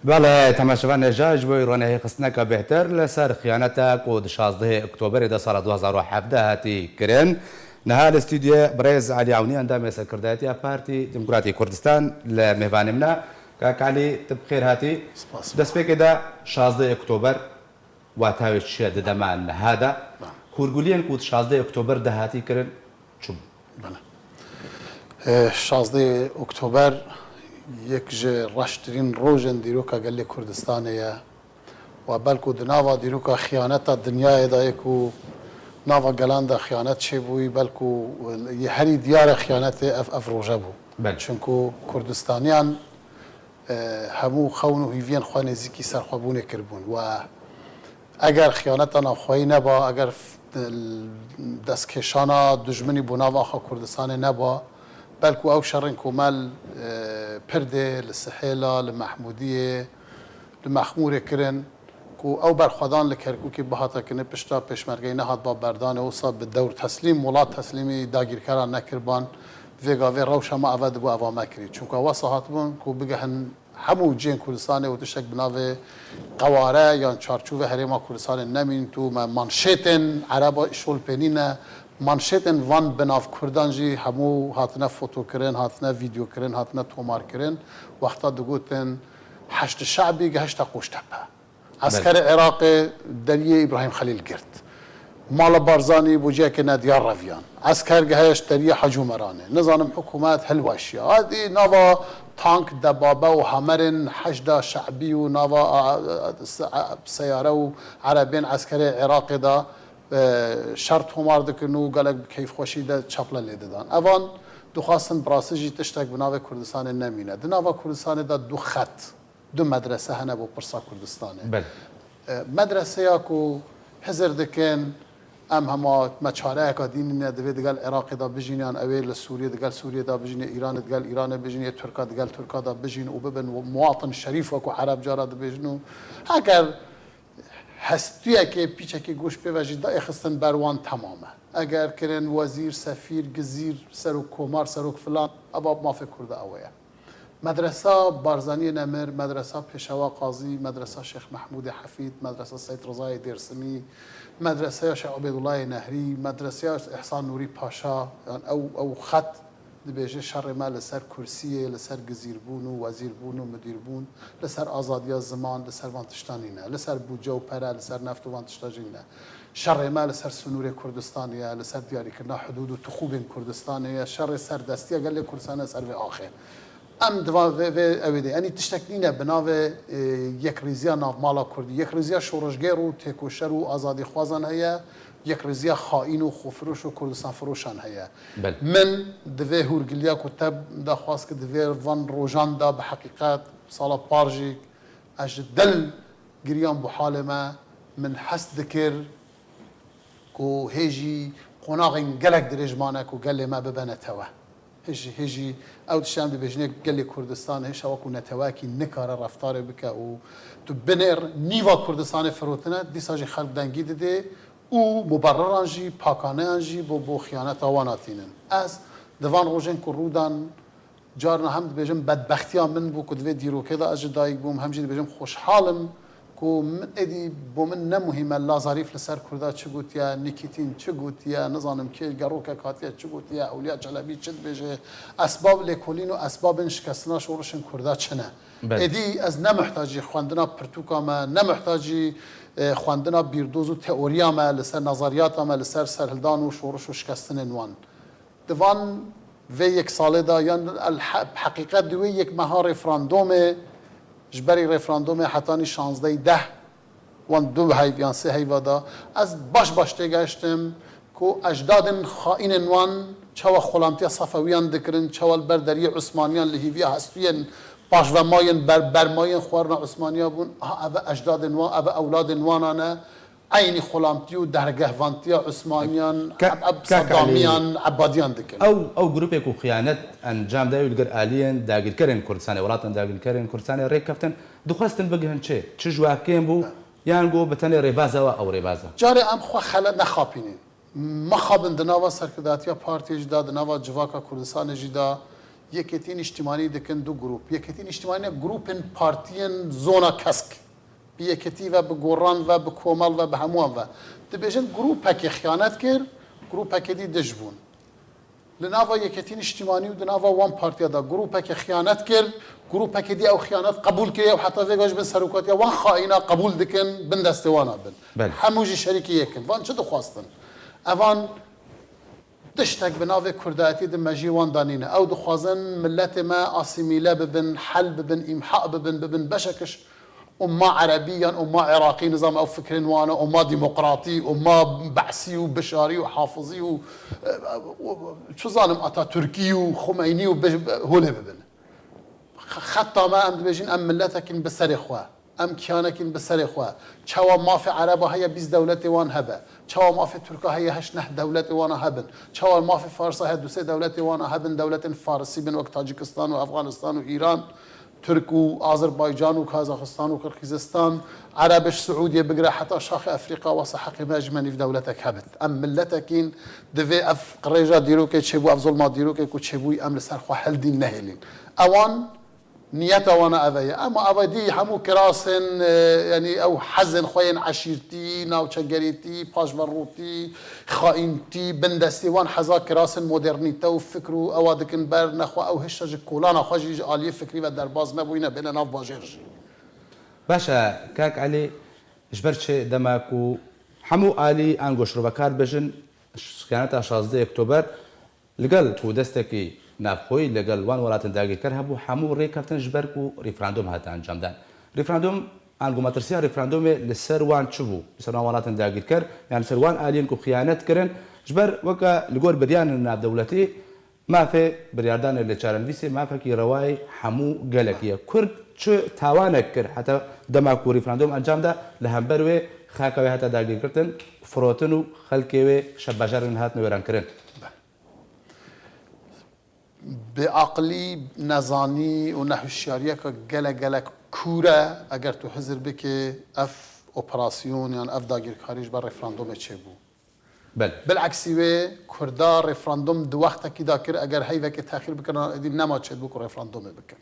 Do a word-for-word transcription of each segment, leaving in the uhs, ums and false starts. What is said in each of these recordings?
Belê, temaşevanê, ji bo îro nehêxistineke bêhtir li ser xiyaneta ku di şazdehê Oktoberê de sala du hazar û hevdeh hatî kirin. Niha li stûdyoyê birêz Elî Ewnî, endamê Serkirdayetiya Partî Demokratî Kurdistan, li mêvanê min e. Kak Elî, tu bi xêr hatî. Spas. Destpêkê de şazdehê Oktober wata wê çi ye di dema niha de? Hûrguliyên ku di şazdehê Oktober de hatî kirin, çi bû? Belê. Ê, şazdehê Oktober yek ji reştirîn rojên dîroka gelê Kurdistanê ye. Wa belku di nava dîroka xiyaneta dinyayê de ye ku nava gelan de xiyanet çêbûyî, belku yê herî diyar e xiyanetê ev, ev roje bû. Belê. Çunku Kurdistaniyan, e, hemû xewn û hîviyên xwe nêzîkî serxwebûnê kiribûn. We eger xiyaneta navxweyî neba, eger f-, destkeşana dijminî bo nav axa Kurdistanê neba, belku ew şerên ku me li, e, Pirdê, li Sihêla, li Mehmûdiyê, li Mexmûrê kirin, ku ew berxwedan li Kerkûkê bihata kirin, pişta pêşmergeyê nehatba berdanê, wisa bi dewr teslîm, welat teslîmî dagîrkeran nekiriban, vê gavê rewşa me eve dibû eva me kirî. Çunka wesa hatibûn ku bigehin hemû cihên Kurdistanê û tiştek bi navê qeware yan çarçûvê Herêma Kurdistanê nemînt û me manşêtên Ereba îşol pê nîne, manşêtên van bi nav Kurdan jî hemû hatine fotokirin, hatine vîdyokirin, hatine tomarkirin. Wexta digotin Heşdi Şe'bî gihişte Qoştepe. Eskerê Iraqê deriyê Îbrahîm Xelîl girt. Mala Barzanî bo ciyekê nediyar reviyan. Esker gihişt deriyê Hacî Umeranê. Nizanim hikûmet hilweşiya. Hadî nava tank, debabe û hamerên Heşda Şe'bî û nava, a, a, se-, a, seyare û erebên eskerê Iraqê de, e, şer tomar dikin û gelek bi keyfxweşî de çaple lê didan. Evan dixwastin bi rastî jî tiştek bi navê Kurdistanê nemîne. Di nava Kurdistanê de du xet, du medrese hene bo pirsa Kurdistanê. Belê. E, medreseya ku hizir dikin, em hema me çareyeka dî nîne, divê digel Iraqê de bijîn, yan ew ê li Sûriyê, digel Sûriyê de bijînê, Îranê digel Îranê bijînê, Tirka digel Tirka de bijîn û bibin muwatin şerîf, wekû Ereb cara dibêjin û eger hestiyekê, pîçekê goş pê ve jî daêxistin ber wan, temam e. Eger kirin wezîr, sefîr, gizîr, serok komar, serok filan, eva mafê Kurda ew ye. Medresa Barzaniyê Nemir, Medresa Pêşewa Qazî, Medresa Şêx Mehmûdê Hefîd, Medresa Seyd Rizayê Dêrsimî, Medreseya Şêx Ubeydullahê Nehrî, Medreseya Îhsan Nûrî Paşa, yan ew, ew xet dibêje şerê me li ser kursiyê, li ser gizîrbûn û wezîrbûn û mudîrbûn, li ser azadiya ziman, li ser van tişta nîne, li ser bûdce û pere, li ser neft û van tişta jî nîne. Şerê me li ser sinûrê Kurdistanê ye, li ser diyarîkirina hidûd û tixûbên Kurdistanê ye, şerê serdestiya gelê Kurdistanê ser vê axê. Em di van vê, vê, ew ê de, yanî tiştek nîne bi navê, e, yekrêziya navmala Kurdî. Yekrêziya şorişgêr û têkoşer û azadîxwazan heye, yekrêziya xaîn û xwefiroş û Kurdistanfiroşan heye. Belê. Min di vê hûrgiliya ku te daxwaz kir, di vê van rojan de bi heqîqet sala par jî ez ji dil giriyam bo halê me, min hest dikir ku hê jî qonaxên gelek dirêj mane ku gelê me bibe netewe. Hê jî, hê jî ew tişt em dibêjinê gelê Kurdistan hêşa wekû netewekî nikare reftarê bike û tu binêr nîva Kurdistanê firotine, dîsa jî xelk dengî didê û muberriran jî, pakaneyan jî bo, bo xiyaneta wan hatînin. Ez di van rojên ku rû dan, carna hem dibêjim bedbextiya min bû ku di vê dîrokê de ez ji dayik bûm, hem jî dibêjim xweşhal im ku min êdî bo min ne muhîm e La Zarîf li ser Kurda çi gotiye, Nîkîtîn çi gotiye, nizanim kê gerokek hatiye çi gotiye, Ewliya Çelebî çi dibêje, esbab lêkolîn û esbabên şikestina şorişên Kurda çi ne. Belê. Êdî ez ne muhtacî xwendina pirtûka me, ne muhtacî, e, xwendina bîrdoz û teoriya me li ser, nazariyata me li ser serhildan û şoriş û şikestinên wan. Di van vê yek salê de, yan el he-, heqîqet di wê yek meha referandomê, ji berî referandomê hetanî şazdehê deh, wan du heyv yan sê heyva de, ez baş baş têgehiştim ku ecdadên xaînên wan çawa xulamtiya Sefewiyan dikirin, çawa li ber deriyê Usmaniyan li hîviya hestiyên paşvemayên ber-, bermayên xwarina Usmaniya bûn. Ha, ev ecdadên wan, ev ewladên wana ne. Eynî xulamtî û dergehvantiya Usmaniyan, Ka-, Eb-, Eb-, Kak Elî, Sedamiyan, Ebadiyan dikin. Ew, ew grûpê ku xiyanet encam da û li gor aliyên dagirkerên Kurdistanê, welatên dagirkerên Kurdistanê rêkeftin, dixwestin bigihin çi? Çi ji we kêm bû? Ha. Yan ku bi tenê rêbaza we ew rêbaz e? Carê em xwe xele nexapînin. Mexabin di nava serkirdatiya partiyê jî de, di nava civaka Kurdistanê jî de, Yekêtî Nîştîmanî dikin du grûp. Yekêtî Nîştîmanî grûpên partiyên zona kesk. Bi yekêtî ve, bi goran ve, bi komel ve, bi hemûyan ve. Dibêjin grûpekê xiyanet kir, grûpekê dî dij bûn. Li nava Yekêtî Nîştîmanî û di nava wan partiya de grûpekê xiyanet kir, grûpekê dî ew xiyanet qebûl kiriye û heta vêga ji bin serokatiya wan xaîna qebûl dikin, bin destê wan a bin. Belê. Hemû jî şerîkî yek in. Van çi dixwastin? Evan tiştek bi navê Kurdayetî di mejiyê wan de nîne. Ew dixwazin miletê me asîmîle bibin, hel bibin, îmha bibin, bibin beşek ji umma erebî yan umma iraqî, nizam ew fikrên wan e, umma demokratî, umma Be'sî û Bişarî û Hafizî û, e, e, çi zanim, Ataturkî û Xumeynî û bi-, holê bibin. Xe-, xeta me, em dibêjin, em miletekîn bi serê xwe. Em kiyanekîn bi serê xwe. Çawa mafê Ereba heye bîst dewletê wan hebe? Çawa mafê Tirka heye heşt neh dewletê wana hebin? Çawa mafê Farsa heye du sê dewletê wana hebin, dewletên Farisî bin wek Tacikistan û Efxanistan û Îran, Tirk û Azerbaycan û Kazaxistan û Qirxîzistan, Ereb ji Siûdiyê bigire heta şaxê Efrîqa, wesa heqê me ji me nîv dewletek hebit. Em miletekîn, divê ev qirêja dîrokê çêbû, ev zulma dîrokê ku çêbûyî, em li ser xwe hildîn nehêlîn. Ewan Niyeta wana eve ye. Ema eve dî hemû kirasên, e, yanî ew hezên xwe yên eşîrtî, navçegerîtî, paşverotî, xaîntî, bindestî, wan heza kirasên modernîte û fikr û ewa dikin ber, nexwe ew hişta ji kolana xwe jî ji aliyê fikrî ve derbas nebûyîne, bêne nav bajêr jî. Baş e, kak Elî, ji ber çi dema ku hemû alî ango şirovekar bêjin, xiyaneta şazdeh Oktober, Li gel ku destekî navxweyî li gel wan welatên dagirker hebû, hemû rê keftin ji ber ku referandûm hate encamdan. Referandûm, ango metirsiya referandûmê li ser wan çi bû? Li ser wan welatên dagirker, yan li ser wan aliyên ku xiyanet kirin, ji ber weke li gor biryarên navdewletî, mafê biryardanê li çarenivîsê mafekî rewayê hemû gelekî ye. Kurd çi tawanek kir heta dema ku referandûm encam da, li hember wê xaka wê hate dagirkirtin, firotin û xelkê wê şebejarên hatine wêrankirin? Bêaqilî, nezanî û nehişyariyeke gelek gelek kûr e. Eger tu hizir bikê, ev operasyon yan ev dagirkarî ji ber referandumê çêbû. Belê. Bileksî wê Kurda referandum di wextekî de kir, eger heyvekê texîr bikirin, êdî nema çêbû ku referandumê bikin.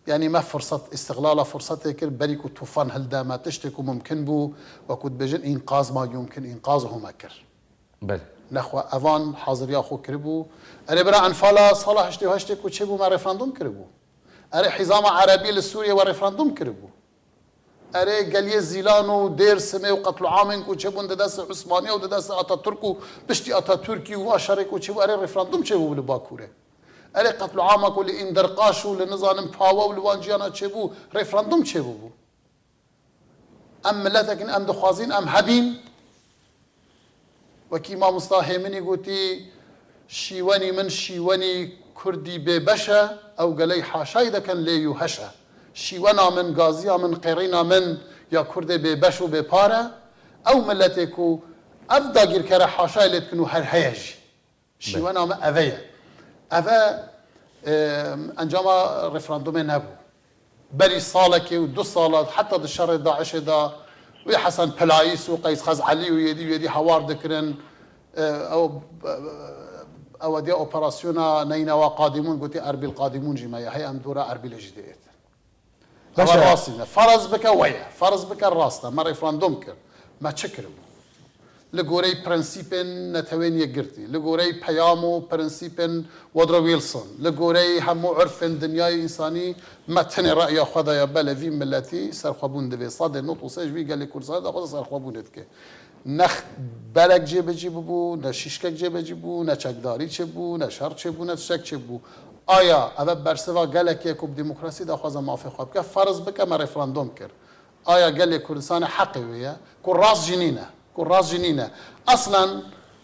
Yanî me firset, îstixlala firsetê kir, berî ku tufan hilde me, tiştê ku mumkin bû, wekû dibêjin, înqaz ma yumkin înqazhu me kir. Belê. Nexwe evan haziriya xwe kiribû. Erê bira enfala sala heştê û heştê ku çêbû me referandum kiribû. Erê hîzama erebî li Sûriyê we referandum kiribû. Erê geliyê Zîlan û Dêrsimê û qetluamên ku çêbûn di destê Usmaniya û di destê Ataturk û piştî Ataturkî û a şerê ku çêbû, erê referandum çêbû li Bakurê. Erê qetluama ku li Îndirqaş û li nizanim Pawe û li wan ciyana çêbû, referandum çêbûbû. Em miletek in, em dixwazin em hebîn. Wekî mamosta Hêminî gotî, şîwenî min şîwenî Kurdî bêbeş e, ew geley haşayî deken lê yû heş e. Şîwena min, gaziya min, qêrîna min ya Kurdê bêbeş û bêpar e. Ew miletê ku ev dagîrkere haşayê lê dikin û her heye jî. Şîwena me eve ye. Eve, e, encama referandumê nebû. Berî salekê û du sala heta di şerê DAIŞê de wê Hesen Pilayîs û Qeys Xez'elî û yêdî û yêdî hawar dikirin. E, ew, e, ew diya operasyona neynewa Qadîmûn gotî Erbîl Qadîmûn jî me ye. Hey em dora Erbîlê jî diêtin. Baş Ewa e. Rastî ne. Ferz bike we ye. Ferz bike rast e. Me referandum kir. Me çi kiribû? Li goreyî prensîpên Netewên Yekgirtî, li goreyî peyam û prensîpên Woodrow Wilson, li goreyî hemû urfên dinyayê însanî, me tenê re'ya xwe daye, belê vî miletî serxwebûn divê. Sedê nod û sê ji vî gelê Kurdistanê daxwaza serxwebûnê dike. Ne x-, berek cêbecî bibû, ne şîşkek cêbecî bû, ne çekdarî çêbû, ne şer çêbû, ne tiştek çêbû. Aya eve bersiva gelekê ku bi demokrasî daxwaza mafê xwe bike, ferz bike me referandum kir. Aya gelê Kurdistanê heqê wê ye, ku rast jî nîne, ku rast jî nîne. Aslen,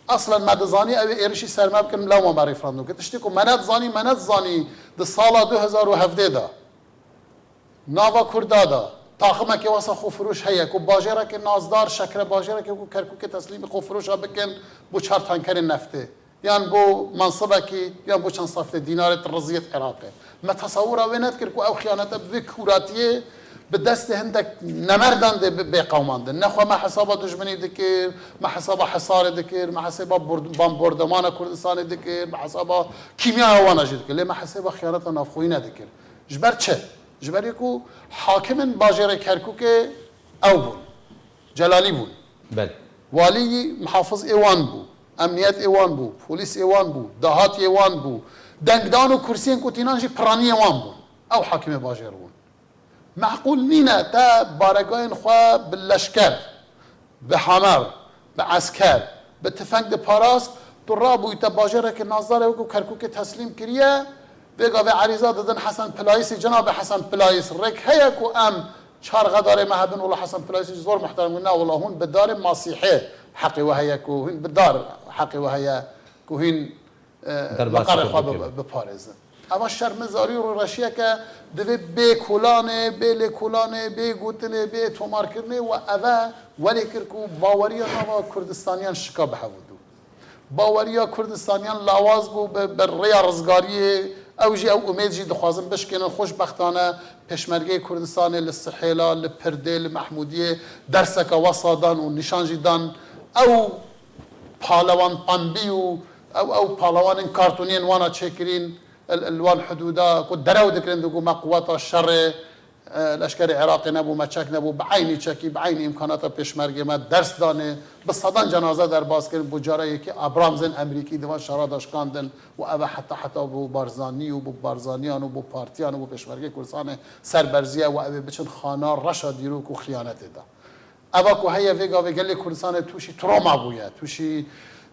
aslen me dizanî ew ê êrişî ser me bikin, lewma me referandum kir. Tiştê ku me nedizanî, me nedizanî di sala du hezar û hevdeh de. Nava Kurda de taximeke wesa xwefiroş heye ku bajêreke nazdar, şekre bajêreke ku Kerkûkê teslîmî xwefiroşa bikin bo çar tankerên neftê, yan bo mensibekî, yan bo çend sefrê dînarê ti riziyê di Iraqê. Me tesewura wê nedikir ku ew xiyanete bi vê kûratiyê bi destê hindek nemerdan dê bi-, bê qewmandin. Nexwe me hesaba dijminî dikir, me hesaba Hisarê dikir, me hesaba bord-, bombardemana Kurdistanê dikir, me hesaba kîmyaya wana jî dikir. Lê me hesaba xiyaneta navxweyî nedikir. Ji ber çi? Ji ber ku hakimên bajêrê Kerkûkê ew bûn. Celalî bûn. Belê. Walî muhafiz ê wan bû. Emniyet ê wan bû. Polîs ê wan bû. Dahatiyê wan bû. Dengdan û kursiyên ku tînan jî piraniyê wan bûn. Ew hakimê bajêr bûn. Meqûl nîne te baregayên xwe bi leşker, bi hamer, bi esker, bi tifeng diparast, tu rabûyî te bajêrekî nazdar e wekî Kerkûkê teslîm kiriye, vê gavê erîza didin Hesen Pilayîsî, cenabê Hesen Pilayîs, rêk heye ku em çar xedarê me hebin, wela Hesen Pilayîsî zor muhterem bû, ne wela hûn bi darê Masîhê heqê we heye ku hûn bi dar heqê we heye ku hûn e, Derbasî meqarê xwe Kurd bi-, bikin. biparêzin. Eva şermezarî û rûreşiyeke divê bê kolanê, bê lêkolanê, bê gotinê, bê tomarkirinê we eve welê kir ku baweriya nava Kurdistaniyan şika bi hev dû. Baweriya Kurdistaniyan lawaz bû bi, bi rêya rizgariyê, ew jî ew umêd jî dixwazin bişkênin. Xweşbextane Pêşmergeyê Kurdistanê li Sihêla, li Pirdê, li Mehmûdiyê derseke wesa dan û nîşan jî dan. Ew palewan pembî û ew, ew palewanên kartoniyên wana çêkirîn, li, li wan hidûda ku derew dikirin, digo me quweta şerê, e, leşkerê Iraqê nebû, me çek nebû, bi eynî çekî, bi eynî îmkanata pêşmergê me ders danê, bi sedan cenaze derbas kirin, bo cara yekê Abramsên Emerîkî di van şera de şikandin û ev e heta heta bo Barzanî û bo Barzaniyan û bo partiyan û bo Pêşmergê Kurdistanê serberziye û ev ê biçin xana reşa dîrok û xiyanetê de. Eva ku heye vê gavê gelê Kurdistanê tûşî troma bûye, tûşî,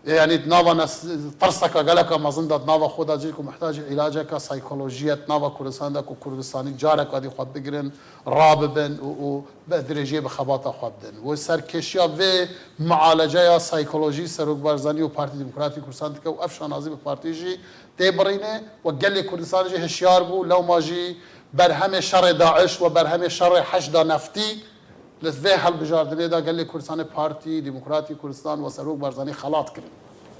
e, yanî di nava nes-, tirseka geleka mezin de di nava xwe de cî ku muhtacî îlaceka saykolojî ye, di nava Kurdistanê de ku Kurdistanî careka dî xwe bigirin, rabibin û, û bi dirêjiyê bi xebata xwe bidin. Wê serkêşiya vê mualeceya saykolojî Serok Barzanî û Partî Demokratîk Kurdistan dike û ev şanazî bi partî jî tê birîne û gelê Kurdistanê jî hişyar bû, lewma jî berhemê şerê DAIŞ û berhemê şerê Heşda Neftî Li vê hilbijardinê de gelê Kurdistanê Partî Demokratî Kurdistan û Serok Barzanî xelat kirin.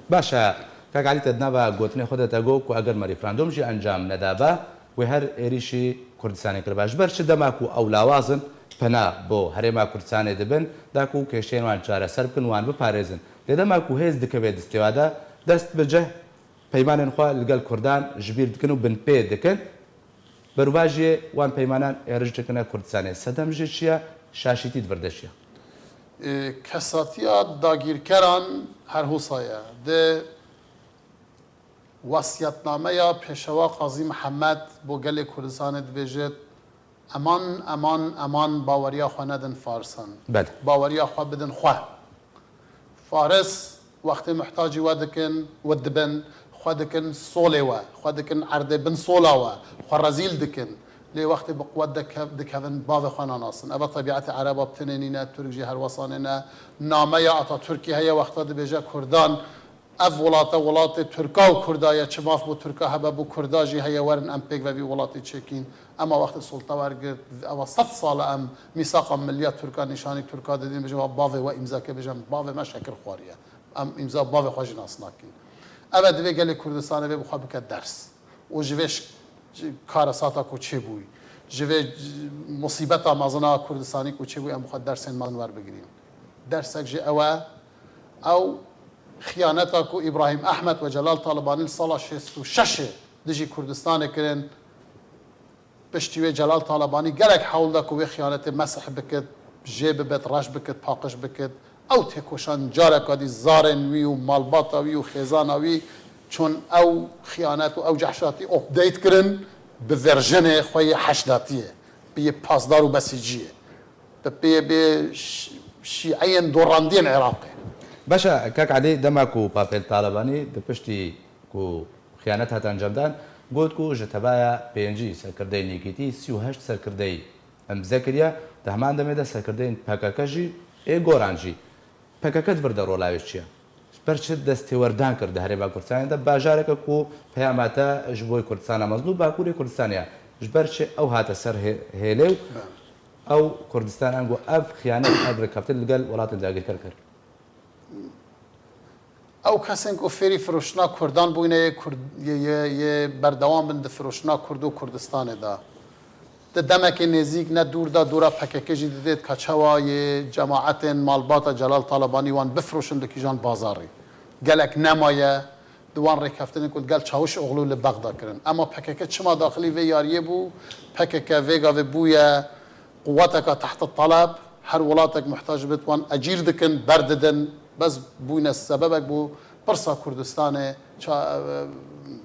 Baş e, kak Elî, te di nava gotinê xwe de te got ku eger me referandûm jî encam nedabe, wê her êrîşî Kurdistanê kiriba. Ji ber çi dema ku ew lawaz in, pena bo Herêma Kurdistanê dibin, da ku kêşeyên wan çareser bikin, wan biparêzin. Lê dema ku hêz dikeve destê wan de, dest bi cih peymanên xwe li gel Kurdan ji bîr dikin û binpê dikin. Bervajiyê wan peymanan êrîş dikine Kurdistanê. Sedem jê çi ye? Şaşîtî di vir de çi ye? Ê, kesatiya dagîrkeran her hosa ye. Di wesiyetnameya Pêşewa Qazî Mihemed bo gelê Kurdistanê dibêjit, Eman, eman, eman baweriya xwe nedin Farisan. Belê. Baweriya xwe bidin xwe. Faris wextê muhtacî we dikin, we dibin, xwe dikin solê we, xwe dikin erdê bin sola we, xwe rezîl dikin. Lê wextê bi quwet dike-, dikevin, bavê xwe nanasin. Eva tebîetê Ereba bi tenê nîne, Tirk jî her wesa nîne. Nameya Atatürkî heye, wexta dibêje Kurdan, Ev welate, welatê Tirka û Kurda ye, çi maf bo Tirka hebe, bo Kurda jî heye, werin em pêk ve vî welatê çêkîn. Ema wextê sulta wergirt, eva sed sal e em mîsaqa milliya Tirka nîşanî Tirka didin, bêjin, "Bavê we îmza ke," bêjin, "Bavê me şekir xwariye." Em îmza bavê xwe jî nas nakin. Ev e divê gelê Kurdistanê vê bi xwe bike ders. Û ji vê ş-, ş-, karesata ku çêbûyî, ji vê, ş-, musîbeta mezin a Kurdistanî ku çêbûyî, em bi xwe dersên mezin werbigirîn. Dersek jî ew e, ew xiyaneta ku Îbrahîm Ehmed ve Celal Talibanî li sala şêst û şeş dijî Kurdistanê kirin, piştî wê Celal Talibanî gelek hewl da ku wê xiyanetê mesih bikit, jê bibet, reş bikit, paqij bikit. Ew têkoşan careka dî zarên wî û malbata wî û xêzana wî çûn ew xiyanet û ew cehşatî update kirin bi verjinê xwe yê heşdatiyê, bi yê pasdar û besîciyê, bi pê bê şî-, şîeyên dorandiyên Iraqê. Baş e, kak Elî, dema ku Pafêl Talebanî di piştî ku xiyanet hat encamdan, got ku ji tevaya pêncî serkirdeyên Yekîtî sî û heşt serkirdeyî îmze kiriye. Di heman demê de serkirdeyên P K K jî ê goran jî. P K K di vir de rola wê çi ye? Ji ber çi dest têwerdan kir di Herêma Kurdistanê de? Bajareke ku peyama te ji bo Kurdistana mezin û Bakurê Kurdistanê ye. Ji ber çi ew hate ser hê-, hêlê û ew Kurdistan ango ev xiyanet, ev rêkeftin li gel welatên dagirker kir? Ew kesên ku fêrî firoştina Kurdan bûyne yê Kurd-, yê, yê, yê berdewam bin di firoştina Kurd û Kurdistanê de. Di demekê nêzîk ne dûr de dora P K K jî didêt ka çawa yê cemaetên malbata Celal Talebanî wan bifroşin di kîjan bazarî. Gelek nemaye, di wan rêkeftinên ku digel Çawişoglu li Bexda kirin. Ema P K K çima daxilî vê yariyê bû? P K K vê gavê bûye quweteka tehte taleb, her welatek muhtac bit wan ecîr dikin, berdidin. Bes bûyne sebebek bû pirsa Kurdistanê ça-,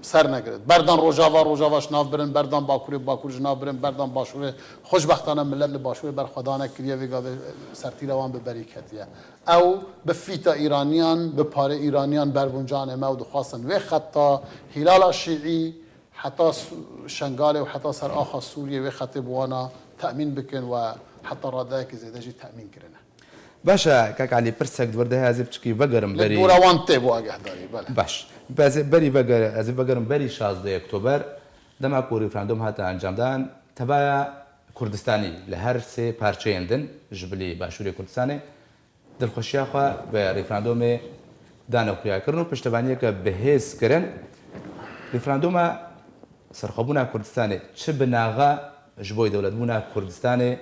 ser negirit. Berdan Rojava, Rojava ji nav birin, berdan Bakurê, Bakur ji nav birin, berdan Başûrê. Xweşbextane millet li Başûrê ber xwe danek kiriye, vê gavê sertîra wan bi berî ketiye. Ew bi fîta Îraniyan, bi parê Îraniyan berbûn canê me û dixwastin vê xeta Hîlala Şîî heta Su-, Şengalê û heta ser axa Sûriyê vê xetê bi wana temîn bikin we heta radeyekî zêde jî temîn kirine. Baş e, kak Elî, pirsek di wir de heye, ez ê piçikî vegerim Li berî. Dora wan tê bo agahdarî, bele. Baş. Ez ê berî veger-, ez ê vegerim berî şazdeh Oktober, dema ku referandum hate encamdan, tevaya Kurdistanî li her sê parçeyên din, ji bilî Başûrê Kurdistanê, dilxweşiya xwe bi referandumê dane xuyakirin û piştevaniyeke bihêz kirin. Referanduma serxwebûna Kurdistanê çi binaxa ji bo dewletbûna Kurdistanê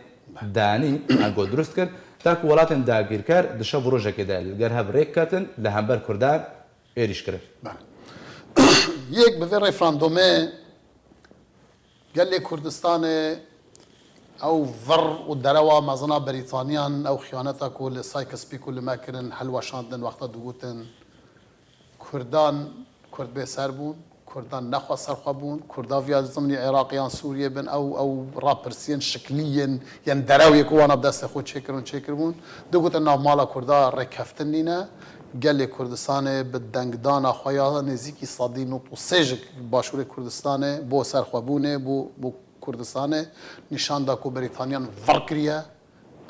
danî, ango dirust kir, ta ku welatên dagîrker di şev û rojekê de li gel hev rêk ketin, li hember Kurdan êrîş kirin. Bele. Yek bi vê referandumê gelê Kurdistanê ew vir û derewa mezina Brîtaniyan, ew xiyaneta ku li Sykes-Picot li me kirin, hilweşandin wexta digotin Kurdan, Kurd bê ser bûn, Kurdan nexwe serxwe bûn, Kurda viya zimnî Iraq yan Sûriyê bin, ew, ew rapirsiyên şiklî yên, yên derewê ku wana bi destê xwe çêkirin, çêkiribûn. Digotin nav mala Kurda rêkeftin nîne. Gelê Kurdistanê bi dengdana xwe ya nêzîkî sedî nod û sê ji Başûrê Kurdistanê bo serxwebûnê, bo, bo Kurdistanê nîşan da ku Brîtaniyan vir kiriye.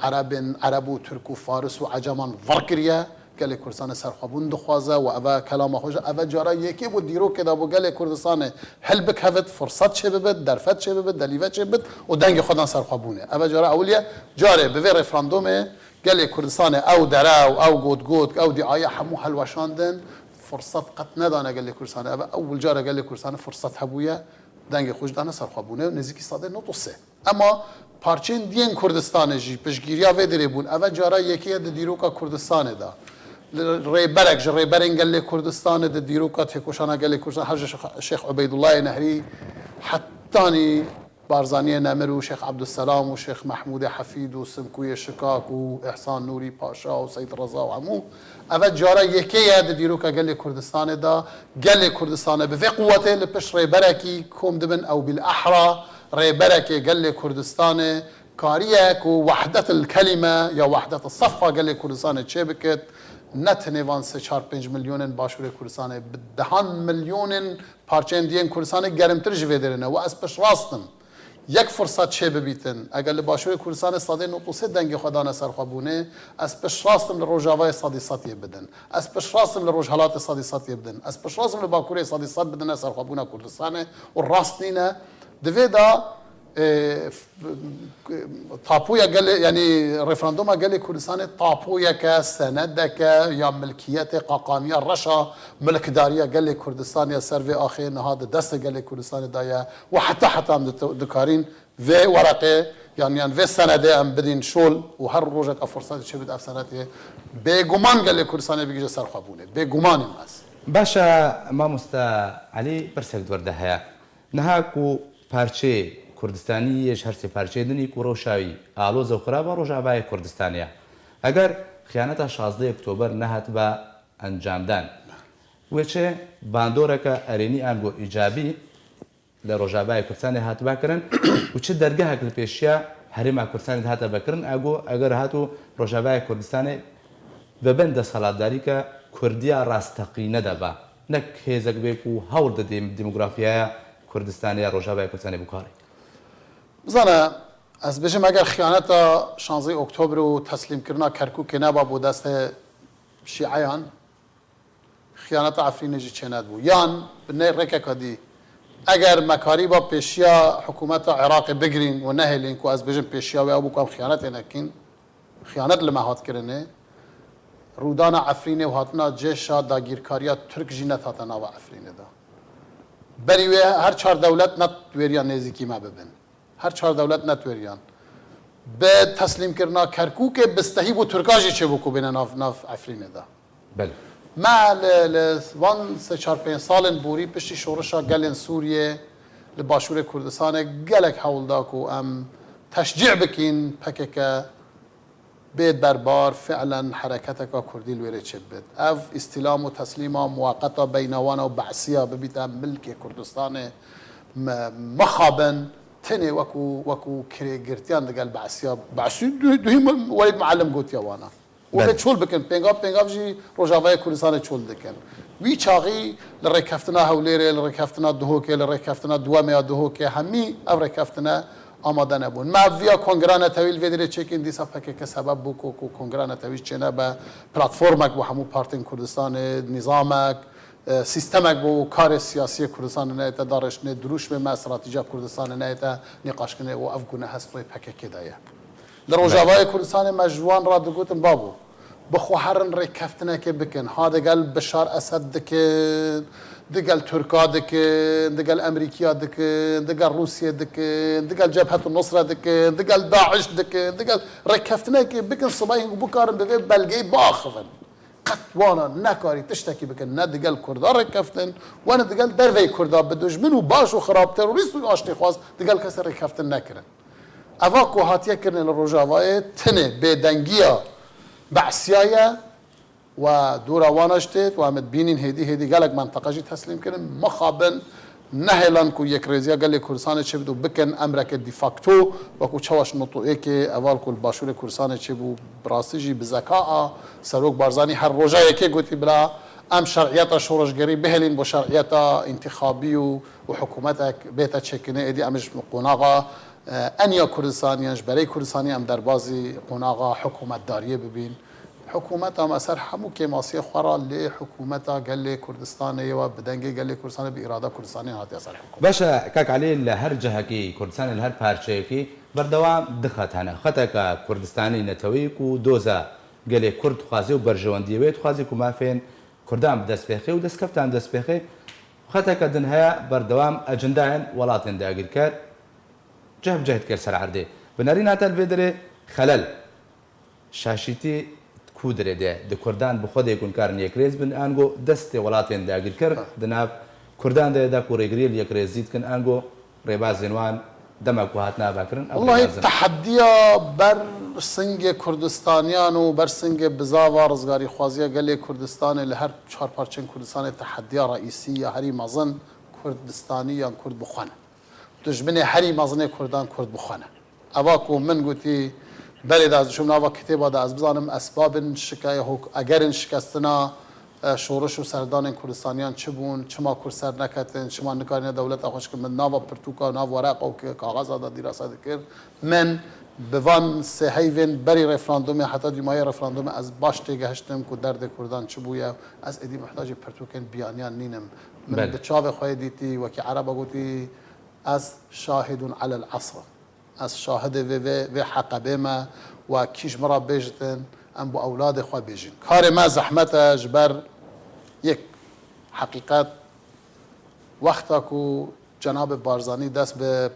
Erebên, Ereb û Tirk û Faris û Eceman vir kiriye. Gelê Kurdistanê serxwebûn dixwaze û eve kelama xwe ji, eve cara yekê bo dîrokê de bo gelê Kurdistanê hilbikevit, firsat çêbibit, derfet çêbibit, delîve çêbibit û dengê xwe dan serxwebûnê. Eve cara ewil ye. Carê bi vê referandumê gelê Kurdistanê ew derew, ew gotgotk, ew diaye hemû hilweşandin, firsat qet nedane gelê Kurdistanê. Eve ewil cara gelê Kurdistanê firsat hebûye, dengê xwe ji dane serxwebûnê û nêzîkî sedê nod û sê. Ema parçeyên diyên Kurdistanê jî piştgiriya vê derê bûn. Eve cara yekê ye di dîroka Kurdistanê de. Li rêberek ji rêberên gelê Kurdistanê di dîroka têkoşana gelê Kurdistanê, her ji Şêx, Şêx Ubeydullahê Nehrî hetanî Barzaniyê Nemir û Şêx Ebdulselam û Şêx Mehmûdê Hefîd û Simkûyê Şikak û Îhsan Nûrî Paşa û Seyd Reza û hemû. Eve cara yekê ye di dîroka gelê Kurdistanê de. Gelê Kurdistanê bi vê quwetê li pişt rêberekî kom dibin ew bîl ehra rêberekê gelê Kurdistanê kariye ku wehdetil kelîme ya wehdetil seffa gelê Kurdistanê çêbikit. Ne tenê van sê çar pênc milyonên Başûrê Kurdistanê, bi dehan milyonên parçeyên diyên Kurdistanê gerimtir ji vê derê ne. Û ez piştrast im. Yek firsat çêbibîtin. Eger li Başûrê Kurdistanê sedê nod û sê dengê xwe dane serxwebûnê, ez piştrast im li Rojavayê sedî sed yê bidin. Ez piştrast im li Rojhelatê sedî sed yê bidin. Ez piştrast im li Bakurê sedî sed bidine serxwebûna Kurdistanê û rast nîne. Di vê de, e, f-, tapoya gelê, yanî referanduma gelê Kurdistanê tapoyeke, senedeke ya milkiyetê, qaqamiya reşa milkdariya gelê Kurdistanê ya ser vê axê niha di destê gelê Kurdistanê de ye. Û heta heta em dito-, dikarîn vê wereqê, yan, yan vê senedê em bidîn şol û her rojek ev firseta çêbit ev senedê bêguman gelê Kurdistanê bigihîje serxwebûnê. Bêguman im ez. Baş e, mamoste Elî, pirsek di wir de heye. Niha ku parçeyê Kurdistanî yê ji her sê parçeyê din î ku rewşa wî aloz û xirab e, Rojavayê Kurdistanê ye. Eger xiyaneta şazdeh Oktober nehatiba encamdan, wê çi bandoreke erênî ango îcabî li Rojavayê Kurdistanê hatiba kirin û çi dergehek li pêşiya Herêma Kurdistanê de hate vekirin, ego eger hatu Rojavayê Kurdistanê bi bin desthilatdarîke Kurdiya rasteqîne de be, ne hêzek bê ku hewl didê demografiyaya Kurdistanê ya Rojavayê Kurdistanê bikarê. Bizane, ez bêjim, eger xiyaneta şanzeh Oktober û teslîmkirina Kerkûkê neba bo destê Şîeyan, xiyaneta Efrînê jî çênedibû. Yan bi nê rêkeka dî, eger me karîba pêşiya hikûmeta Iraqê bigirîn û nehêlîn, ku ez bêjim pêşiya wê ew bû ku em xiyanetê nekîn, xiyanet li me hat kirinê, rûdana Efrînê û hatina cêşa dagîrkariya Tirk jî nedihate nava Efrînê de. Berî wê her çar dewlet ne wêriya nêzîkî me bibin. Her çar dewlet netweriyan. Bi teslîmkirina Kerkûkê bi stehî bû Tirka jî çêbû ku bêne nav, nav Efrînê de. Belê. Me li, li van sê çar pênc salên borî piştî şorişa gelên Sûriyê li Başûrê Kurdistanê gelek hewl da ku em teşcî bikîn P K K bê berbar, fi'len hereketeka Kurdî li wêrê çêbibit. Ev îstîlam û teslîma muweqeta beyna wan û Be'siya bibît, em milkê Kurdistanê me-, mixabin, tenê wekû, wekû kirêgirtiyan digel Be'siya, Be'sî du-, duhî Welîd Muallim gotiye wana. Û Belê. vê çol bikin, pêngav pêngav jî Rojavayê Kurdistanê çol dikin. Wî çaxî li rêkeftina Hewlêrê, li rêkeftina Duhokê, li rêkeftina Duwemê ya Duhokê hemî ev rêkeftine amade nebûn. Me viya kongra netewî li vê derê çêkin, dîsa P K K sebeb bû ku, ku kongra netewî çênebe, platformek bo hemû partên Kurdistanê, nîzamek, e, sîstemek bo karê siyasiyê Kurdistanê neyete dareştinê, dirûşmê me, stratejiya Kurdistanê neyete nîqaşkirinê û ev gune hest xwê P K K de ye. Li Rojavayê Kurdistanê me ji wan re digotin, babo, bi xwe herin rêkeftinekê bikin. Ha digel Bişar Esed dikin, digel Tirka dikin, digel Emerîkiya dikin, digel Rûsiyê dikin, digel Cebhetu Nusre dikin, digel Daiş dikin, digel rêkeftinekê bikin, sibayî hingû bikarin bi vê belgeyê biaxivin. Qet wana nekarî tiştekî bikin, ne digel Kurda rêkeftin, we ne digel derveyî Kurda bi dijmin û baş û xirab, terorîst û aştîxwaz digel kesê rêkeftin nekirin. Eva ku hatiye kirinê li Rojavayê tenê bêdengiya Be'siya ye, we dûra wan a jî têt, we em dibînin hêdî hêdî gelek menteqe jî teslîm kirin. Mixabin nehêlan ku yekrêziya gelê Kurdistanê çêbit û bikin emreke de facto, wekû çawa ji notû êkê heval ku li Başûrê Kurdistanê çêbû, bi rastî jî bi zeka a Serok Barzanî her roja yekê gotî, bila em şer'iyeta şoreşgerî bihêlîn bo şer'iyeta întîxabî û, û hikûmetek bête çêkirinê, êdî em ji qonaxa, e, eniya Kurdistaniyan, ji berê Kurdistanê em derbazî qonaxa hikûmetdariyê bibîn. Hikûmeta me ser hemû kêmasiyê xwe re lê hikûmeta gelê Kurdistanê ye, we bi dengê gelê Kurdistanê, bi îrada Kurdistanê hatiye ser hikûmet. Baş e, kak Elî, li her cihekî Kurdistanê, li her parçeyekî berdewam du xet hene. Xeteke Kurdistanî netewî ku doza gelê Kurd dixwaze û berjewendiyê wê dixwaze ku mafên Kurdan bi dest bêxê û destkeftan bi dest bêxê. Xeteke din heye berdewam ecendayên welatên dagîrker cih bi cih dike li ser erdê. Bi nerîna te li vê derê xelel, şaşîtî ku derê de di Kurdan bi xwedê ku nikarin yekrêz bin, ango destê welatên dagîrker di nav Kurdan de ye da ku rêgiriyê li yekrêzî dikin, ango rêbazên wan dema ku hatin avakirin, ev Wellahî rêbazin. Tehediya ber singê Kurdistaniyan û ber singê bizava rizgarîxwaziya gelê Kurdistanê li her çar parçeyên Kurdistanê tehediya reîsî ya herî mezin Kurdistanî yan Kurd bi xwe ne. Dijminê herî mezinê Kurdan Kurd bi xwe ne. Eva ku min gotî, berê de ez diçûm nava kitêba de, ez bizanim esbabên şike-, hok-, egerên şikestina, e, şoriş û serdanên Kurdistaniyan çi bûn, çima Kurd ser neketin, çima nikarîne dewleta xwe şikin, min nava pirtûka, nav wereqa û ki-, kaxeza de dîrasa dikir. Min bi van sê heyvên berî referandumê heta dîmayê referandumê ez baş têgehiştim ku derdê Kurdan çi bûye. Ez êdî muhtacê pirtûkên biyaniyan nînim. Min Belê. bi çavê xwe yê dîtî, wekî Ereba gotî, Ez şahidun alel esr. Ez şahidê vê, vê, vê heqebê me. We kî ji min re bêjitin, em bo ewladê xwe bêjin. Karê me zehmet e ji ber yek heqîqet, wexta ku Cenabê Barzanî dest bi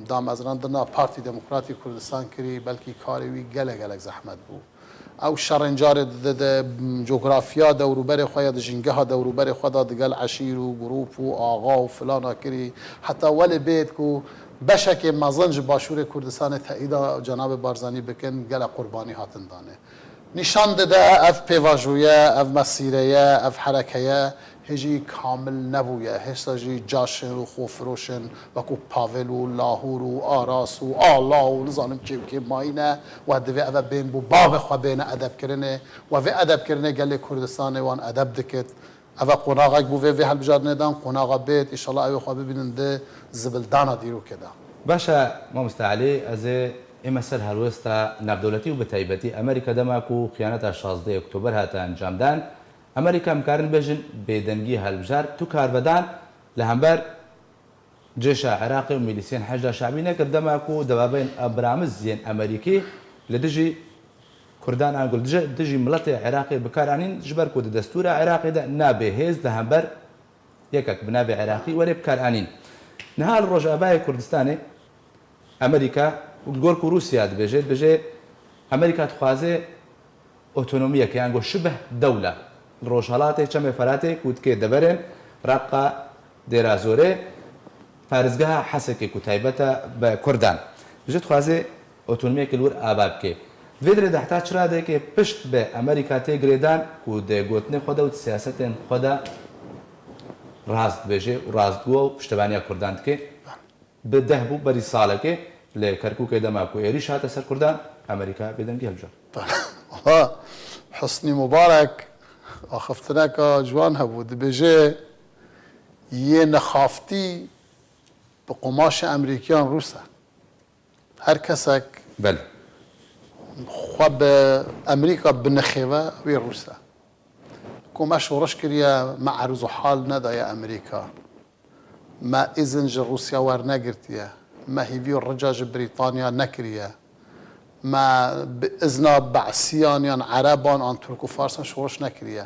damezrandina Partî Demokratî Kurdistan kirî, belkî karê wî gelek, gelek zehmet bû. Ew şerên carê di, di, di cografiya dewrûberê xwe ya, di jîngeha dewrûberê xwe de digel eşîr û grûp û axa û filana kirî. Heta welê bêt ku beşekê mezin ji Başûrê Kurdistanê teîda Cenabê Barzanî bikin, gelek qurbanî hatin danê. Nîşan dide ev pêvajoye, ev mesîreye, ev herekeye hê jî kamil nebûye. Hêşta jî caş in û xwefiroş in, wekû Pavel û Lahûr û Aras û Ala û nizanim kê û kê mayî ne. We divê eve bên bo bavê xwe bêne edebkirinê. We vê edebkirinê gelê Kurdistanê wan edeb dikit. Eve qonaxek bû vê, vê helbijartinê dan, qonaxa bêt, înşallah ew ê xwe bibînin di zibildana dîrokê de. Baş e, mamoste Elî, ez ê ême ser helwesta navdewletî û bi taybetî Amerîka dema ku xiyaneta şazdeh Oktober hate encamdan, Amerîka em karin bêjin bêdengî helbijar tu karvedan li hember cêşa Iraqê û milîsiyên Heşda Şabî nekir, dema ku debabeyên Abramiz yên Amerîkî li dijî Kurdan an ku li dijî, dijî miletê Iraqê bi kar anîn, ji ber ku di destûra Iraqê de nabê hêz li hember yekek bi navê Iraqî were bi kar anîn. Niha li Rojavayê Kurdistanê Amerîka, li gor ku Rûsya dibêje, dibêje Amerîka dixwaze otonomiyeke, yan go şibeh dewle. Li Rojhelatê Çemê Feratê ku dike deverên Reqa, Dêra Zorê, parêzgeha Hesekê ku taybet e bi Kurdan. Dibêje dixwaze otonomiyeke li wir ava bike. Di vê derê de heta çi radeyekê pişt bi Amerîka tê girêdan ku di gotinê xwe de û di siyasetên xwe de rast dibêje û rastgo û piştevaniya Kurdan dike. Bi deh bû berî salekê li Kerkûkê dema ku êrîş hate ser Kurdan, Amerîka bêdengî hilbijart. Wala Husnî Mubarek axiftineka ciwan hebû. Dibêje yê nexaftî bi qumaşê Amerîkiyan Rûs e. Her kesek Belê. xwe bi Amerîka binixêve, wê Rûs e. Ku me şoreş kiriye, me erz û hal nedaye Amerîka. Me îzin ji Rûsya wernegirtiye. Me hîvî û rica ji Brîtanya nekiriye. Me bi izna Be'siyan yan Ereban an Tirk û Farsan şoreş nekiriye.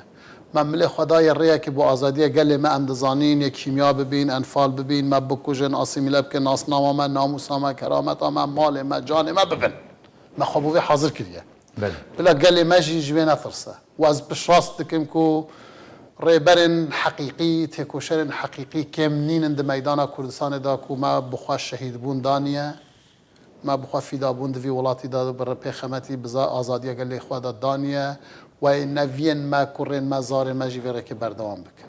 Me milê xwe daye rêyekê bo azadiya gelê me, em dizanîn yê kîmya bibîn, enfal bibîn, me bikujin, asîmîle bikin, nasnama me, namûsa me, kerameta me, malê me, canê me bibin. Me xwe bo vê hazir kiriye. Belê. Bila gelê me jî ji wê netirse. Û ez piştrast dikim ku rêberên heqîqî, têkoşerên heqîqî kêm nînin di meydana Kurdistanê de ku me bi xwe şehîdbûn daniye, me bi xwe fîda bûn di vî welatî de bi ripê xemetî bi za-, azadiya gelê xwe de daniye. Wê neviyên me, kurên me, zarê me jî vê rêkê berdewam bikin.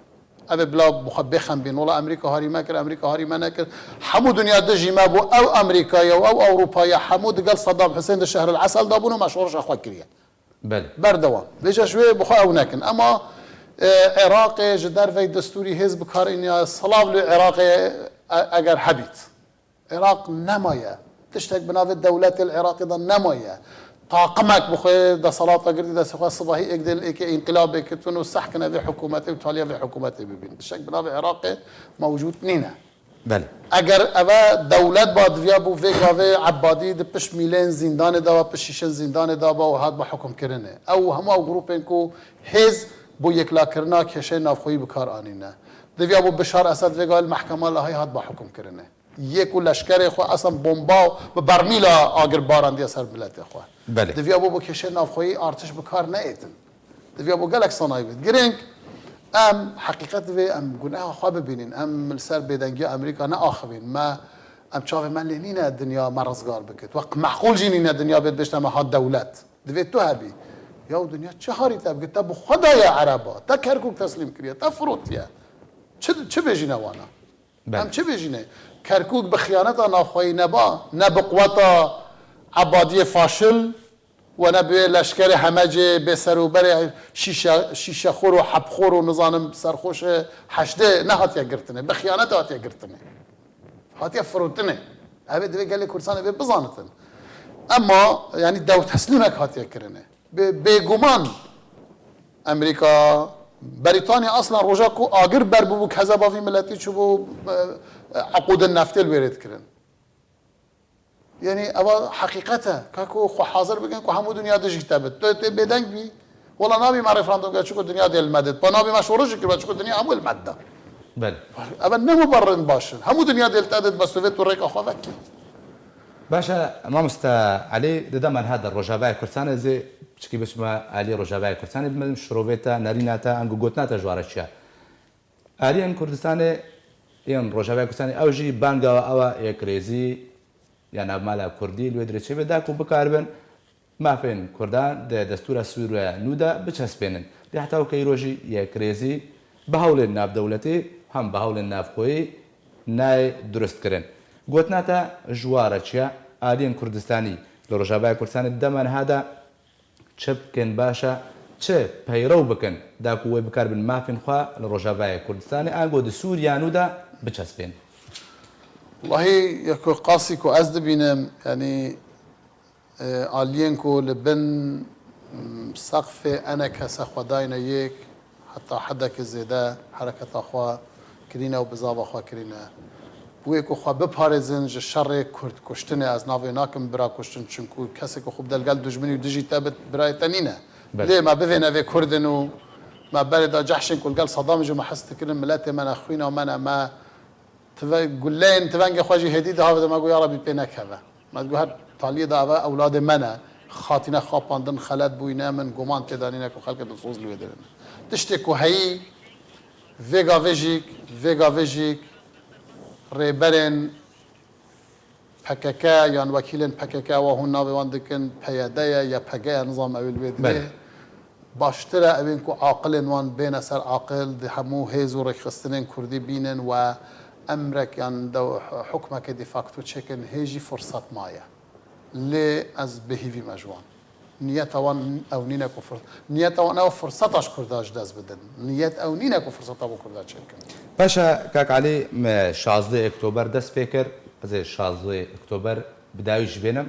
Ev ê bila bi xwe bêxembîn. Wela Amerîka harî me kir, Amerîka harî me nekir. Hemû dinya dijî me bû. Ew Amerîka ye û ew Ewropa ye. Hemû digel Sedam Husên di Şehril Esel de bûn û me şoreşa xwe kiriye. Belê. Berdewam. Vêca ji wê bi xwe ew nekin. Ema, e, Iraqê ji dervey destûrî hêz bi kar iniya. Silav li Iraqê, e, eger hebît. Iraq nemaye. Tiştek bi navê dewletê li Iraqê de nemaye. Taqimek bi xwe deselata girtî destê xwe, sibahî êk dê li êkê înqilabê kitin û seh kine vê hikûmetê û taliya vê hikûmetê bibîn. Tiştek bi navê Iraqê mewcûd nîne. Belê. Eger eve dewlet ba, diviya bû vê gavê Ebadî di pişt mîlên zîndanê de ba, pişt şîşên zîndanê de ba û hat ba hukimkirinê. Ew hemû ew grûpên ku hêz bo yeklakirina kêşeyên navxweyî bi kar anîne. Diviya bû Bişar Esed vê gavê li mehkema Lahayê hat ba hukimkirinê. Yê ku leşkerê xwe esen bomba û bi bermîla agir barandiye ser miletê xwe. Belê. Diviya bo bi kêşeyên navxweyî artiş bi kar neêtin. Diviya bo gelek sanayî bit. Girêng em heqîqet divê em guneha xwe bibînin. Em li ser bêdengiya Amerîka neaxivîn. Me, em çavê me lê nîne dinya me rizgar bikit. Weq meqûl jî nîne dinya bêt bêjte me hat dewlet. Divê tu hebî. Yaw dinya çi harî te bikit? Te bi xwe daye Ereba. Te Kerkûk teslîm kiriye. Te firotiye. Çi, çi bêjîne wana? Belê. Em çi bêjîne? Kerkûk bi xiyaneta navxweyî neba, ne bi quweta Ebadiyê faşil, we ne bi wê leşkerê hemecê bêserûberê şîşe-, şîşexwir û hebxwir û nizanim serxweşê heşdê nehatiye girtinê, bi xiyanetê hatiye girtinê. Hatiye firotinê. Ev ê divê gelê Kurdistanê vê bizanitin. Ema, yanî dew teslîmek hatiye kirinê. Bê-, bêguman Amerîka, Berîtanya aslan roja ku agir ber bûbû, kezeba vî miletî çûbû, e, e, eqûdin neftê li wê rê dikirin. Yanî eva heqîqet e. Ka ku xwe hazir bikin ku hemû dinya dijî te bit. Tu tê bêdeng bî. Wela nabî me referandum kir çiku dinya dê li me dit. Pa nabî me şorişî kir çiku dinya hemû li me dida. Belê. Eva ne muberrin baş in. Hemû dinya dê li te dit, bes tu vê tu rêka xwe vekî. Baş e, mamoste Elî, di dema niha de Rojavayê Kurdistanê zê piçikî biçime alî Rojavayê Kurdistanê, bimedim şirovê te, nerîna te, ango gotina te ji wara çi ye? Aliyên Kurdistanê, yên Rojavayê Kurdistanê, ew jî banga we ew e, yekrêzî ya navmala Kurdî li wê dirê çêbê da ku bikaribin mafên Kurdan di destûra Sûriya nû de biçespênin. Lê heta wekî îro jî yekrêzî bi hewlên navdewletî hem bi hewlên navxweyî nayê durustkirin. Gotina te ji wa re çi ye? Aliyên Kurdistanî li Rojavayê Kurdistanê di dema niha de çi bikin baş e? Çi peyrew bikin da ku wê bikaribin mafên xwe li Rojavayê Kurdistanê ango di Sûriya nû de biçespên? Wellahî, yeko qasî ku ez dibînim, yanî, e, aliyên ku li bin, m, seqfê enekese xwe dayne yek, heta hedekê zêde hereketa xwe kirîne û bizava xwe kirîne. Wê ku xwe biparêzin ji şerê Kurd kuştinê, ez navê nakim bira kuştin, çinku kesê ku xwe bide li gel dijminî û dijî te bit, birayê te nîne. Belê. Lê me bivêne vê Kurdin û me berê da cehşên ku li gel Sedamê jî me hez dikirin, miletê me ne, xwîna me ne, me Tive-, guleyên tivengê xwe jî hêdî dihavêtin, me got, ya Rebî pê nekeve. Me digot her taliyê de eve ewladê me ne. Xatîne xapandin, xelet bûyîne, min guman tê de nîne ku xelkê dilsoz li wê derê ne. Tiştê ku heyî, vê gavê jî, vê gavê jî rêberên P K K yan wekîlên P K K wa hûn navê wan dikin, P Y D ye ya P G ye, nizam ew ê li wê divê. Belê. Baştir e ewên ku aqilên wan bêne ser aqil, di hemû hêz û rêkxistinên kurdî bînin we emrek yan de hukmeke de facto çêkin, hê jî firset maye. Lê ez bi hîvî me ji wan. Niyeta wan ew nîne ku fir-, niyeta wan ew firseta ji kurda ji dest bidin. Niyet ew nîne ku firseta bo kurda çêkin. Paşa kak Elî, me şazdeh Oktober dest pê kir. Ez ê şazdeh Oktober bi dawî jî bênim.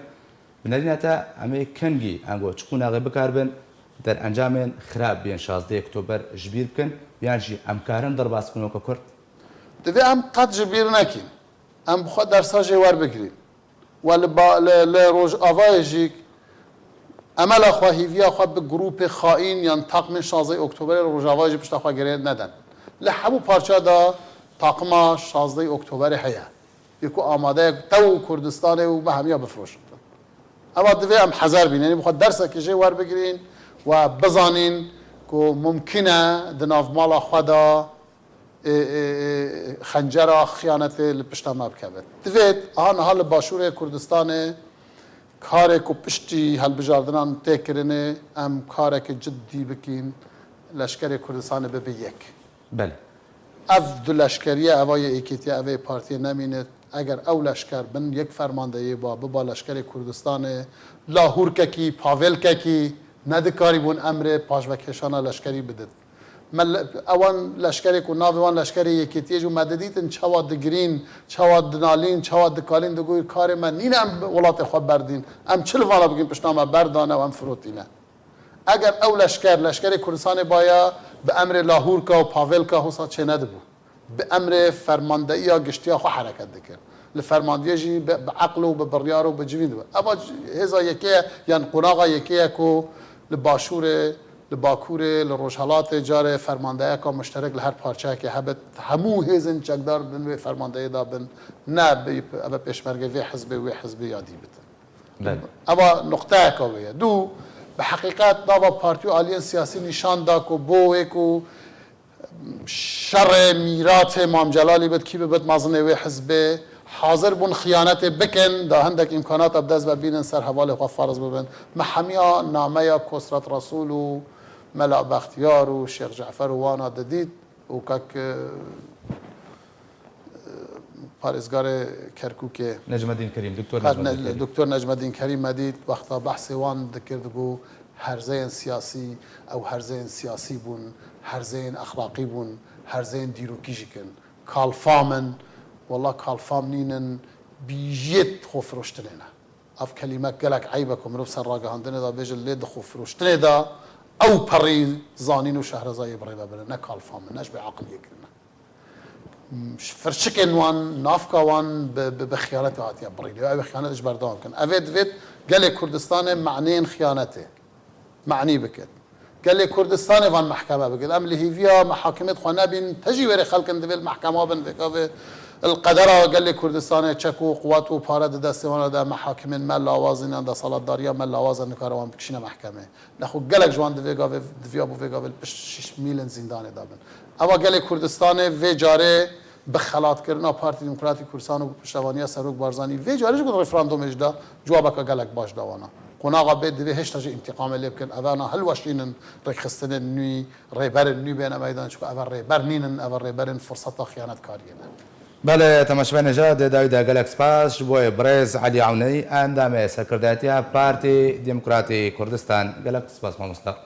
Bi nerîna te em ê kengî, ango çi qonaxê bikaribin, derencamên xirab yên şazdeh Oktober ji bîr bikin, yan jî em karin derbas bikin weke Kurd? Divê em qet ji bîr nekin. Em bi xwe dersa jê werbigrin. We li ba-, li, li Rojavayê jî emela xwe, hîviya xwe bi grûpê xaîn yan taqmên şazdeh Oktoberê li Rojavayê jî pişta xwe girê neden. Li hemû parça de taqima şazdeh Oktoberê heye. Yê ku amade ye tew Kurdistanê û me hemiya bifiroşin. Eva divê em hezer bînin, yanî bi xwe dersekê jê werbigirîn û bizanîn ku mumkin e di nav mala xwe de, e, e, e, xencera xiyanetê li pişta me bikeve. Divêt aha niha li Başûrê Kurdistanê karê ku piştî hilbijardinan tê kirinê, em karekê cidî bikîn, leşkerê Kurdistanê bibe yek. Belê. Ev du leşkeriye, eva yê êkêtiye, eva yê partiyê nemîne. Eger ew leşker bin yek fermandeyê ba, biba leşkerê Kurdistanê, lahûrkekî, pavelkekî, nedikarîbûn emrê paşvekêşana leşkerî bidin. Me le-, ewan leşkerê ku navê wan leşkerê yekêtiyê jî me didîtin, çawa digirîn, çawa dinalîn, çawa dikalîn, digot, karê me nîne em welatê xwe berdîn. Em çi li vana bikin pişta me berdane û em firotîne. Eger ew leşker, leşkerê Kurdistanê baya, bi emrê lahûrka û pavelka hosa çênedibû. Bi emrê fermandeyiya giştiya xwe hereket dikir. Li fermandiye jî bi, bi eql û bi biryar û bi civîn dibe. Eva hêza yekê ye, yan qonaxa yekê ye ku li Başûrê, li Bakurê, li Rojhelatê carê fermandeyeka muşterek li her parçeyekê hebit. Hemû hêzên çekdar bin wê fermandeyê de bin. Ne bi, eve pêşmergê vê hizbê, wê hizbê ya dî bitin. Belê. Eva nuqteyeka wê ye. Du, bi heqîqet nava partî û aliyên siyasî nîşan da ku bo wê ku şerê mîratê Mam Celalî bit, kî bibit mezinê wê hizbê, hazir bûn xiyanetê bikin, da hindek îmkanata bi dest ve bînin ser hevalê xwe ferz bibin. Me hemiya nameya Kosret Resûl û Mela Bextiyar û Şêx Cefer û wana didît û kek, e, parêzgarê Kerkûkê. Necmedîn Kerîm, Doktor Her Necmedîn ne-, Kerîm. Doktor Necmedîn Kerîm me dît, wexta behsê wan dikir, digot, herzeyên siyasî, ew herzeyên siyasî bûn, herzeyên exlaqî bûn, herzeyên dîrokî jî kin. Kalfam in, wela kalfam nînin, bîjiyê xwefiroştinê ne. Ev kelîmek gelek eyb e ku mirov ser ragihandinê de bêje, lê di xwefiroştinê de ew perî zanîn û şehrezayê bi rê ve birin, ne kalfam in, ne ji bê aqiliyê kirine. Firçikên wan, navka wan bi, bi, bi xiyanetê hatiye birîne. Ew xiyanet ji berdewam kin. Ev ê divêt gelê Kurdistanê maneyên xiyanetê manî bikit. Gelê Kurdistanê van mehkeme bikit. Em li hîviya mehakimêt xwe nebîn, te jî wêrê xelkin divê li mehkema bin, vêka vê li qedera gelê Kurdistanê çek û quwet û pare di destê wan de mehakimên me lawazin yan desthilatdariya me lawaz e, nikare wan bikişîne mehkemê. Nexwe gelek ji wan di vê gavê, diviya bo vê gavê li pişt şîş mîlên zîndanê de bin. Eva gelê Kurdistanê vê carê bi xelatkirina Partî Demokratîk Kurdistan û bi piştevaniya Serok Barzanî vê carê jî ku di referandumê jî de cewabeke gelek baş da wana. Qonaxa bê divê hêşta jî întîqamê lê bikin. Eve na hilweşînin rêkxistinên nû, rêberên nû bêne meydan, çunku eve rêber nînin, eve rêberên firseta xiyanetkariyê ne. Belê, temaşevanê hêja, dê dawî de gelek spas ji bo birêz Elî Ewneyî, endamê serkirdayetiya Partî Demokratî Kurdistan. Gelek spas mamosta.